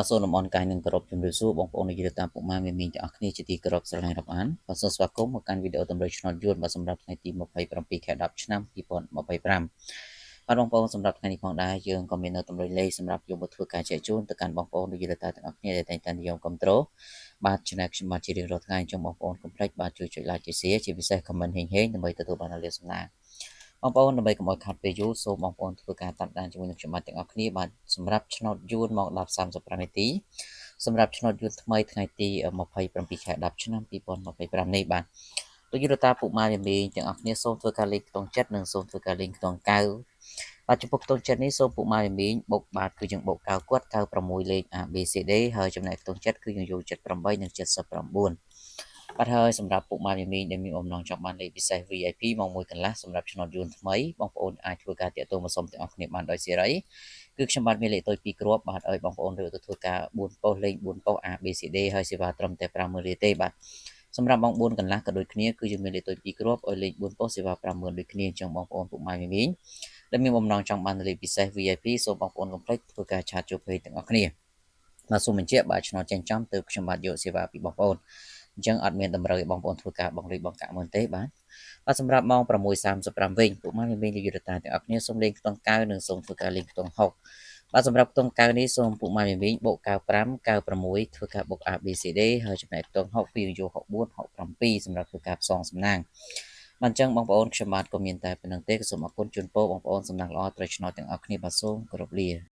បាទសូមលំអរកាយនិងគោរពជំរាបសួរបងប្អូននាយកតាមពុកម៉ែមីមីងទាំងអស់គ្នាជាទីគោរពស្រឡាញ់រាប់អានបាទសូមស្វាគមន៍មកកាន់វីដេអូតម្រុយឆ្នោតយួនបាទសម្រាប់ថ្ងៃទី27ខែ10ឆ្នាំ2025បាទបងប្អូនសម្រាប់ថ្ងៃនេះផងដែរយើងក៏មាននៅតម្រុយលេខសម្រាប់យកមកធ្វើការចែកជូនទៅកាន់បងប្អូននាយកតាទាំងអស់គ្នាដែលតែងតែនិយមគ្រប់ត្រូលបាទ Channel ខ្ញុំបាទជារៀងរាល់ថ្ងៃអញ្ចឹងបងប្អូនកុំភ្លេចបាទជួយចុច Like ចុច Share ជាពិសេស Comment ហេងៗដើម្បីទទួលបាននូវលាភសំណាងបងប្អូនដើម្បីកុំឲ្យខាត់ពេលយូរសូមបងប្អូនធ្វើការតាមដានជាមួយនឹងខ្ញុំបាទទាំងអស់គ្នាបាទសម្រាប់ឆ្នោតយួនម៉ោង10:35នាទីសម្រាប់ឆ្នោតយួនថ្មីថ្ងៃទី27ខែ10ឆ្នាំ2025នេះបាទលោកយុរតាពុកម៉ាមីទាំងអស់គ្នាសូមធ្វើការលេងខ្ទង់ចិត្តនិងសូមធ្វើការលេងខ្ទង់កៅបាទចំពោះខ្ទង់ចិត្តនេះសូមពុកម៉ាមីបុកបាទគឺយើងបុក9គាត់96លេខ A B C D ហើយចំណែកខ្ទង់ចិត្តគឺយើងយក78និង79បាទហើយសម្រាប់ពុកម៉ែមីមីដែលមានបំណងចង់បានលេខពិសេស VIP ម៉ោង1កន្លះសម្រាប់ឆ្នោតយួនថ្មីបងប្អូនអាចធ្វើការតាក់ទងមកសុំទាំងអស់គ្នាបានដោយសេរីគឺខ្ញុំបាទមានលេខតូច2គ្រាប់បាទឲ្យបងប្អូនរើទៅធ្វើការ4ប៉ុស្តិ៍លេខ4ប៉ុស្តិ៍ A B C D ហើយសេវាត្រឹមតែ50000រៀលទេបាទសម្រាប់ម៉ោង4កន្លះក៏ដូចគ្នាគឺយើងមានលេខតូច2គ្រាប់ឲ្យលេខ4ប៉ុស្តិ៍សេវា50000ដូចគ្នាអញ្ចឹងបងប្អូនពុកម៉ែមីមីដែលមានបំណងចង់បានលេខពិសេស VIP សូមបងប្អូនកុំភ្លេចធ្វើការ chat ចូល page ទាំងអស់គ្នាបាទសូមបញ្ជាក់បាទឆ្នោតចេញចំទើបខ្ញុំបាទយកសេវាពីបងប្អូនអញ្ចឹងអត់មានតម្រូវឲ្យបងប្អូនធ្វើការបង់លុយបង់កាក់មុនទេបាទបាទសម្រាប់ម៉ោង6:35វិញពួកម៉ាមានយុទ្ធតាទាំងអស់គ្នាសូមលេងខ្ទង់9និងសូមធ្វើការលេងខ្ទង់6បាទសម្រាប់ខ្ទង់9នេះសូមពួកម៉ាមីបូក95 96ធ្វើការបូក A B C D ហើយចំណែកខ្ទង់6ពីយក64 67សម្រាប់ធ្វើការផ្សងសំណាងបាទអញ្ចឹងបងប្អូនខ្ញុំបាទក៏មានតែប៉ុណ្្នឹងទេក៏សូមអរគុណជូនពរបងប្អូនសំណាងល្អត្រូវឆ្នោតទាំងអស់គ្នាបាទសូមគោរពលា។